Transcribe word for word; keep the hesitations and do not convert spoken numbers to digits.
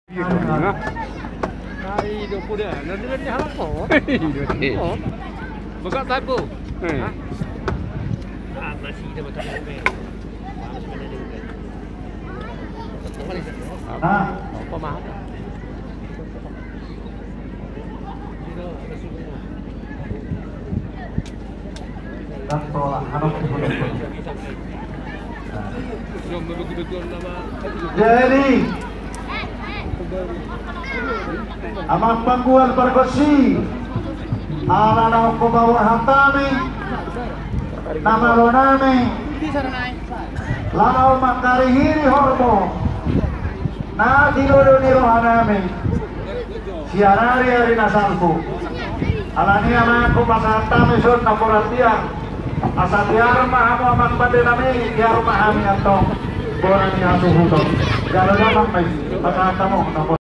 Ari do poda na dengan ni halak ko. Bagak tapo. Hah? Ah, masih ada macam apa? Panas mana dia? Apa mah? Jadi amang panggual pargonsi, ala na hongko baor hatami, na malo nami, laho mangkarihiri horbo na di lolo ni roha nami. Sian ari ari na salpu. Alani i amang, hupasahat hami songon na poran dia. Asa tiar ma hamu amang pande nami, tiar ma hami antong bona ni hasuhuton. Jalo damang ma i, pasahat hamu na